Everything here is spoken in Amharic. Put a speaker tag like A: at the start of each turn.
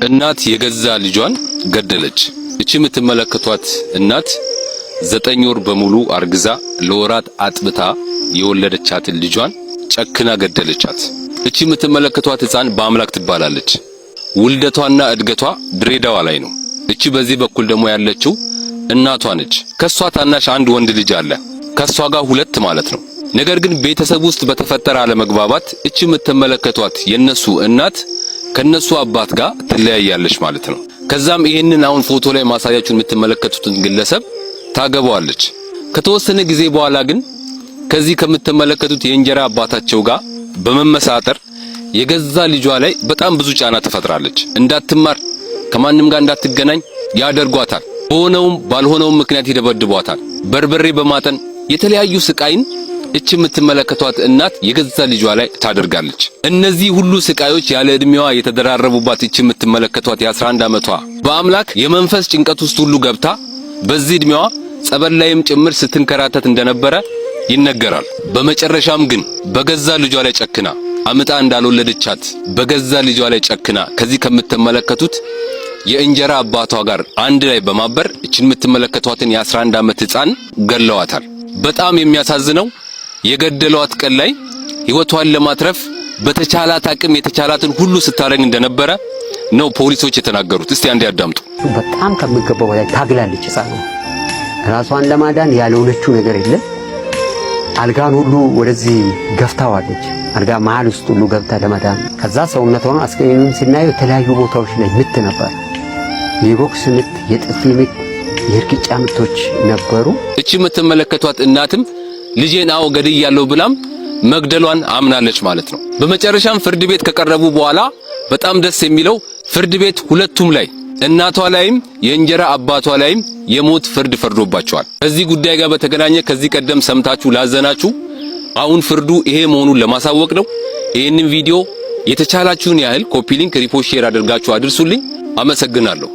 A: እናት የገዛ ልጇን ገደለች። እቺ የምትመለከቷት እናት 9 ወር በሙሉ አርግዛ ለወራት አጥብታ የወለደቻትን ልጇን ጨክና ገደለቻት። እቺ የምትመለከቷት ሕፃን በአምላክ ትባላለች። ውልደቷና እድገቷ ድሬዳዋ ላይ ነው። እቺ በዚህ በኩል ደግሞ ያለችው እናቷ ነች። ከሷ ታናሽ አንድ ወንድ ልጅ አለ። ከሷ ጋር ሁለት ማለት ነው። ነገር ግን ቤተሰብ ውስጥ በተፈጠረ አለመግባባት እቺ የምትመለከቷት የነሱ እናት ከነሱ አባት ጋር ትለያያለች ማለት ነው። ከዛም ይሄንን አሁን ፎቶ ላይ ማሳያችሁን የምትመለከቱትን ግለሰብ ታገባዋለች። ከተወሰነ ጊዜ በኋላ ግን ከዚህ ከምትመለከቱት የእንጀራ አባታቸው ጋር በመመሳጠር የገዛ ልጇ ላይ በጣም ብዙ ጫና ትፈጥራለች። እንዳትማር፣ ከማንም ጋር እንዳትገናኝ ያደርጓታል። በሆነውም ባልሆነውም ምክንያት ይደበድቧታል። በርበሬ በማጠን የተለያዩ ስቃይን እች የምትመለከቷት እናት የገዛ ልጇ ላይ ታደርጋለች። እነዚህ ሁሉ ስቃዮች ያለ እድሜዋ የተደራረቡባት እች የምትመለከቷት የ11 ዓመቷ በአምላክ የመንፈስ ጭንቀት ውስጥ ሁሉ ገብታ በዚህ እድሜዋ ጸበል ላይም ጭምር ስትንከራተት እንደነበረ ይነገራል። በመጨረሻም ግን በገዛ ልጇ ላይ ጨክና፣ አምጣ እንዳልወለደቻት በገዛ ልጇ ላይ ጨክና ከዚህ ከምትመለከቱት የእንጀራ አባቷ ጋር አንድ ላይ በማበር እችን የምትመለከቷትን የ11 ዓመት ሕፃን ገለዋታል። በጣም የሚያሳዝነው የገደሏት ቀን ላይ ህይወቷን ለማትረፍ በተቻላት አቅም የተቻላትን ሁሉ ስታደርግ እንደነበረ ነው ፖሊሶች የተናገሩት። እስቲ አንዴ ያዳምጡ።
B: በጣም ከሚገባው በላይ ታግላለች። ሕፃኗ ራሷን ለማዳን ያልሆነችው ነገር የለም። አልጋን ሁሉ ወደዚህ ገፍታዋለች። አልጋ መሀል ውስጥ ሁሉ ገብታ ለመዳን። ከዛ ሰውነት ሆኖ አስክሬኑን ስናየው የተለያዩ ቦታዎች ላይ ምት ነበር። የቦክስ ምት፣ የጥፊ ምት፣ የእርግጫ ምቶች ነበሩ።
A: እቺ የምትመለከቷት እናትም ልጄን አዎ ገድያለሁ ብላም መግደሏን አምናለች ማለት ነው። በመጨረሻም ፍርድ ቤት ከቀረቡ በኋላ በጣም ደስ የሚለው ፍርድ ቤት ሁለቱም ላይ፣ እናቷ ላይም የእንጀራ አባቷ ላይም የሞት ፍርድ ፈርዶባቸዋል። ከዚህ ጉዳይ ጋር በተገናኘ ከዚህ ቀደም ሰምታችሁ ላዘናችሁ አሁን ፍርዱ ይሄ መሆኑን ለማሳወቅ ነው። ይህንን ቪዲዮ የተቻላችሁን ያህል copy link፣ repost፣ share አድርጋችሁ አድርሱልኝ። አመሰግናለሁ።